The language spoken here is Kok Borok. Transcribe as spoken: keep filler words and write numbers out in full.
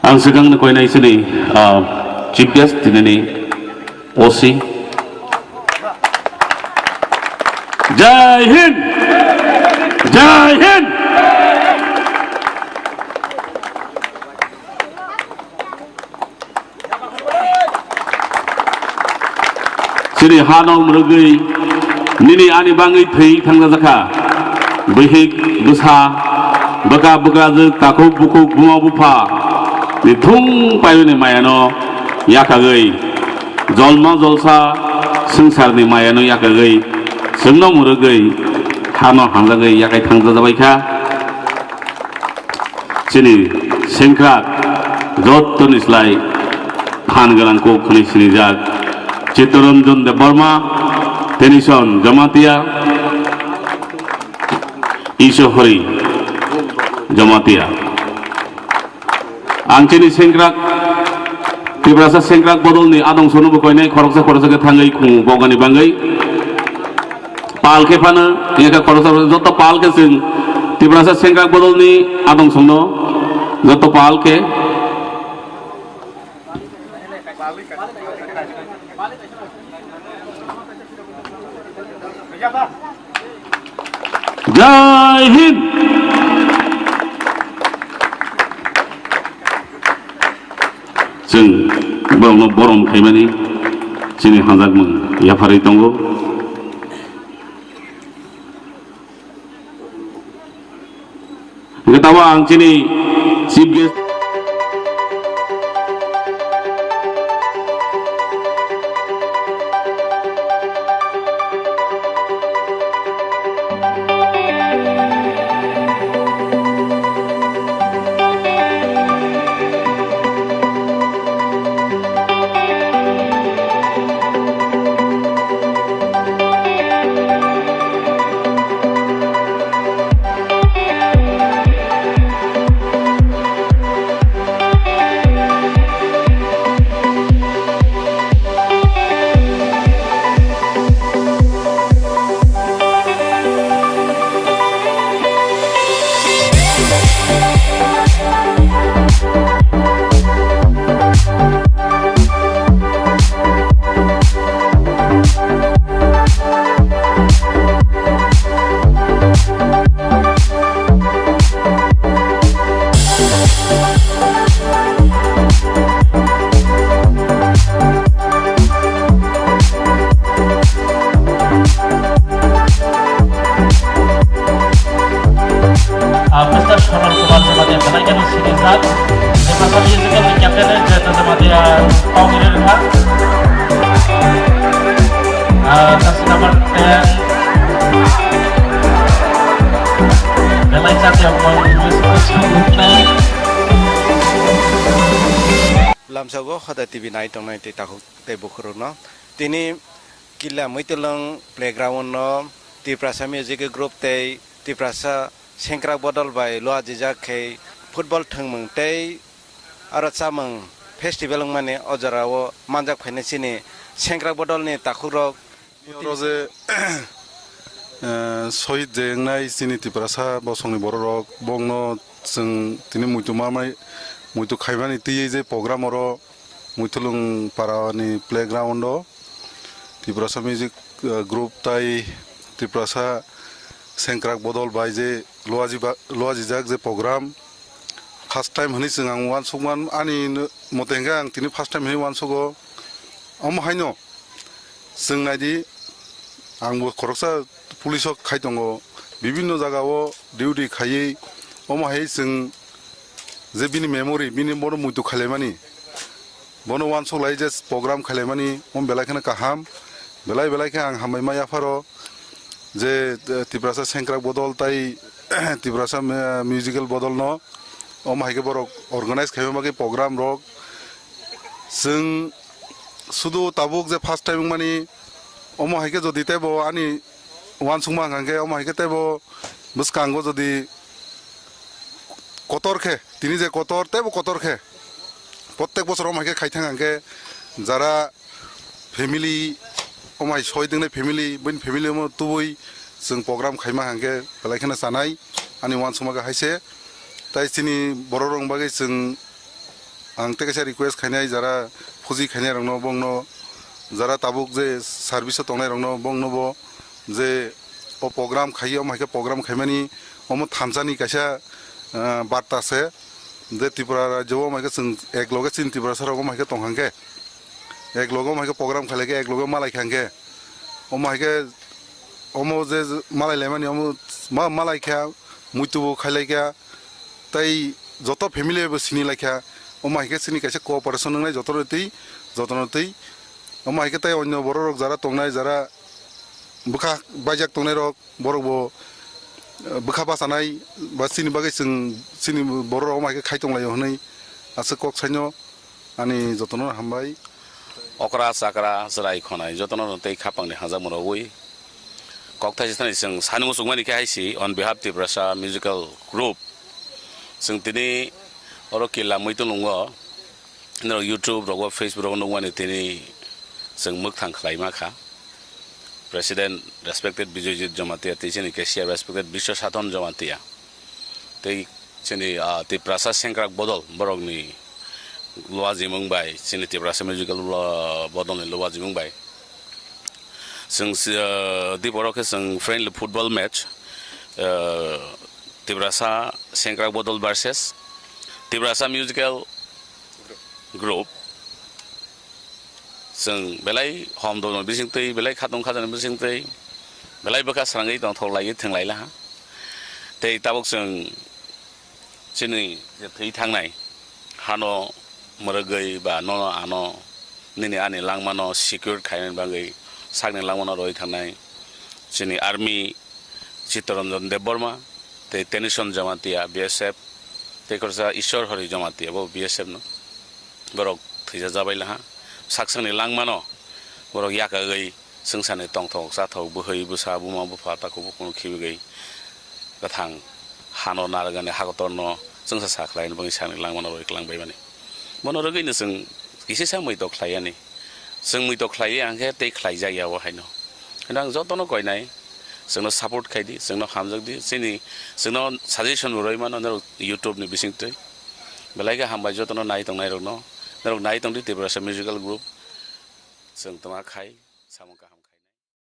Ang swkang no koinai sini, ah, chief guest tinini O C. Jai Hind! Jai Hind! Chini hano mwrwgwi nini ani bangwi thwi thangjajakha. Bihik bwsa, bwkha bwkrajwk, takhuk bukhuk, buma bupha ni thung paimani mayano yakagwi, jolma jolsa swngcharni mayano yakagwi, chwngno mwrwgwi hano hamjagwi yakai thangjajabaikha. Chini sengkrak jottoni slai phan gwnang kok hwnwi sinijak Chittaranjan Debbarma, Tenison Jamatia, Isohori Jamatia. Ang chini sengkrak, Tiprasa sengkrak bodolni adong sono bo koinai khoroksa khoroksa khe thangwi khungo bogani bangwi. Pal khe phano, iyakhe khoroksa khoroksa joto pal khe chwng Tiprasa sengkrak bodolni adong songno joto pal khe. Jai Hind! Chwng borokno borom khaimani chini hamjakmung yapharwi tongo. Hwnkhe tabuk ang chini chief guest. Ah, Mister Sonal Kumar Jamatia belai kheno sinijak. Jemasabi Musical ni captain Jayanta Jamatia pau ni rwkha. Ah, taxi number ten. Belai chati ang pau ni rwkha. Lamsago Hoda T V nai tongnai tei takhuk tei bukhurokno. Tini Killa Muitulwng playground no Tiprasa Music Group tei Tiprasa Sengkrak Bodol bai luajijak khe football thwngmung tei aro chamung festival wngmani o jorao manjak phainai chini Sengkrak Bodolni takhukrok. Oro je, eh, sohid je wngnai chini Tiprasa bosongni bororok, bongno chwng tini muitu mamai, muitu khaimani twiwi je program oro Muitulwng parani playground o Tiprasa Music, eh, Group tai Tiprasa Sengkrak Bodol bai je luajiba-, luajijak je program, first time hwnwi chwng ang uansukman, ani mote hwnkhe ang tini first time hwnwi uansugo. Omo haino chwng naidi, ang bo khoroksa police o khai tongo, bibinno jaga o duty khaiwi, omo hai chwng je bini memory, bini bono muitu khailaimani, bono uansuk lai je program khailaimani, omo belai kheno kaham, belai belai khe ang hambai ma yapharo je, eh, Tiprasa Sengkrak Bodol tai Tiprasa, eh, Musical Bodol no omo hai khe borok organize khaima bagwi program rok. Chwng sudu tabuk je first time wngmani, omo hai khe jodi teibo ani uansukma hwnkha khe, omo hai khe teibo bwskango jodi kotor khe, tini je kotor, teibo kotor khe, prottek bosor omo hai khe khai thang hwnkhe, jara family, omo hai soi tongnai family, bini family omo tubui chwng program khaima hwnkhe belai kheno chanai, ani uansukma khe hai se. Tai chini borok rok bagwi chwng ang tei kaisa request khainai, jara phuji khainai rokno, bongno, jara tabuk je service o tongnai rokno, bongno bo je o program khai, omo hai khe program khaimani omo thansa ni kaisa, ah, barta se, je Tripura rajyo o omo hai khe chwng ek loge chini Tiprasa rok omo hai khe tong kha khe, ek loge omo hai khe program khailai khe, ek loge malai kha khe, omo hai khe omo je malai laimani omo ma-, malai kha, muitu bo khailai kha, tei joto family bo sini lai kha, omo hai khe chini kaisa cooperation wngnai jotono twi, jotono twi. Omo hai khe tei onyo borok rok jara tongnai, jara bwkha baijak tongnai rok, borok bo, eh, bwkha bachanai ba chini bagwi chwng, chini borok rok omo hai khe khai tong lai o hwnwi aswk kok saino ani jotono hambai. Okra chakra chwrai khonai jotono tei khapangni hajak mano wi kok thaisa thani chwng sani muchungmani khe hai si on behalf Tiprasa Musical Group. Chwng tini oro kila muitu nungo, norok YouTube rogo, Facebook rogo nukmani tini chwng mwkthang khlaima kha. President respected Bijayjit Jamatia, tei chini cashier respected Biswa Sathon Jamatia, tei chini, ah, Tiprasa Sengkrak Bodol borokni luajimung bai, chini Tiprasa Musical, ah, Bodolni luajimung bai. Chwng si-, ah, dip oro khe chwng friendly football match, ah, Tiprasa Sengkrak Bodol versus Tiprasa Musical Group. Chwng belai hom dol bising twi, belai khatong khajan bising twi, belai bwkha srangwi tongthok lai thwng lai laha. Tei tabuk chwng chini je thwi thangnai hano mwrwgwi ba nono ano nini ani langmano secure khainani bagwi sakni langmano rwi thangnai chini army Chittaranjan Debbarma tei Tenison Jamatia B S F tei khoroksa Ishwar Hari Jamatia bo B S F no. Borok thwisa jabai laha. Saksangni langmano borok yakagwi swngcharni tongthok chathok bwhwi bwsa buma bupha takhuk bukhukno khibigwi kwthang hano narwgani hakotorno chwngsa sa khlaini bagwi sakni langmano rwi kwlangbaimani. Bono rwgwino chwng kisisa muitok khlaiyani. Chwng muitok khlaiya hwnkhe tei khlaijakya o haino. Hino ang jotono koinai, chwngno support khaidi, chwngno hamjakdi, chini, chwngno suggestion bo rwi mano norok YouTube ni bisingtwi. Belai khe hambai jotono nai tongnairokno. Norok nai tongdi Tiprasa Musical Group. Chwng twma khai samung kaham.